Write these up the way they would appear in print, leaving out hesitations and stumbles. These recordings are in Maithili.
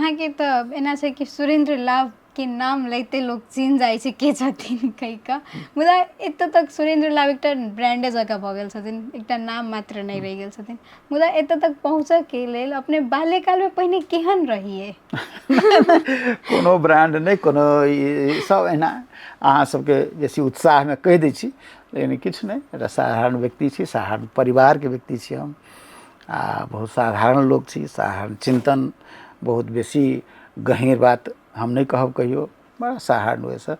अहाँके तऽ एना छै कि सुरेन्द्र लाभके नाम लैते लोक चिन्ह जाइ छै के छथिन कहि कऽ, मुदा एतऽ तक सुरेन्द्र लाभ एकटा ब्रांडे जकाँ भऽ गेल छथिन, एकटा नाम मात्र नहि रहि गेल छथिन। मुदा एतऽ तक पहुँचऽके लेल अपने बाल्यकालमे पहिने केहन रहियै? कोनो ब्रांड नहि, कोनो ई सब एहिना अहाँ सबके बेसी उत्साहमे कहि दै छी, लेकिन किछु नहि, एकटा साधारण व्यक्ति छी, साधारण परिवारके व्यक्ति छी हम, आ बहुत साधारण लोक छी, साधारण चिन्तन, बहुत बेसी गहीँर बात हम नहि कहब कहियो, बड़ा साधारण ओहिसँ।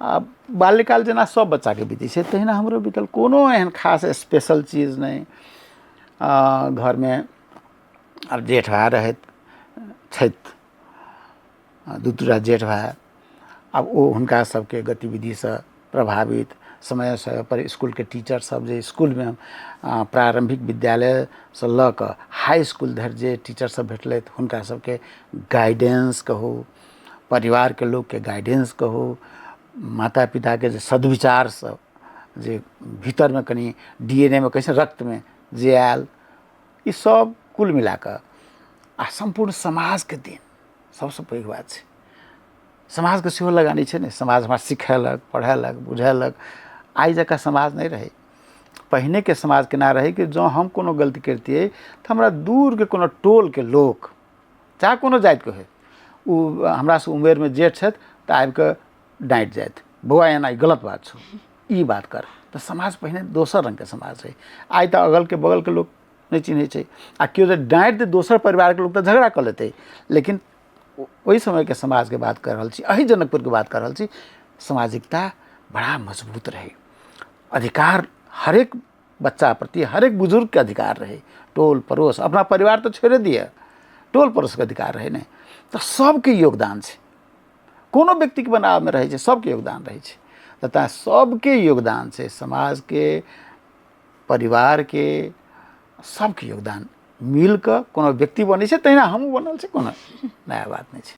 आ बाल्यकाल जेना सब बच्चाके बीतै छै तहिना हमरो बीतल, कोनो एहन खास स्पेशल चीज नहि। घरमे आब जेठ भाय रहैत छथि, दू दूटा जेठ भाय, आब ओ हुनका सबके गतिविधिसँ प्रभावित, समय समयपर इसकुलके टीचर सब जे इसकुलमे प्रारम्भिक विद्यालयसँ लऽ कऽ हाई इसकुल धरि जे टीचर सब भेटलथि हुनका सबके गाइडेंस कहू, परिवारके लोकके गाइडेंस कहू, माता पिताके जे सद्विचार सब जे भीतरमे कनि डी एन ए मे कहै छै रक्तमे जे आयल, ई सब कुल मिलाकऽ आ सम्पूर्ण समाजके देन सबसँ पैघ बात छै। समाजके सेहो लगानी छै ने, समाज हमरा सिखेलक, पढ़ेलक, बुझेलक। आइ जकाँ समाज नहि रहै, पहिनेके समाज केना रहै कि जँ हम कोनो गलती करितियै तऽ हमरा दूरके कोनो टोलके लोक, चाहे कोनो जातिके होइ, ओ हमरासँ उमेरमे जेठ छथि तऽ आबिकऽ डाँटि जाथि, बौआ एना ई गलत बात छौ, ई बात कर। तऽ समाज पहिने दोसर रङ्गके समाज रहै। आइ तऽ अगलके बगलके लोक नहि चिन्है छै, आ केओ जे डाँटि दै दोसर परिवारके लोक तऽ झगड़ा कऽ लेतै, लेकिन ओहि समयके समाजके बात कऽ रहल छी, एहि जनकपुरके बात कऽ रहल छी, सामाजिकता बड़ा मजबूत रहै, अधिकार हरेक बच्चा प्रति, हरेक बुजुर्गके अधिकार रहै, टोल पड़ोस, अपना परिवार तऽ छोड़ि दिअ, टोल पड़ोसके अधिकार रहै ने, तऽ सबके योगदान छै, कोनो व्यक्तिके बनाबऽमे रहै छै, सबके योगदान रहै छै। तऽ तैँ सबके योगदान छै, समाजके, परिवारके, सबके योगदान मिलकऽ कोनो व्यक्ति बनै छै, तहिना हमहूँ बनल छी, कोनो नया बात नहि छै।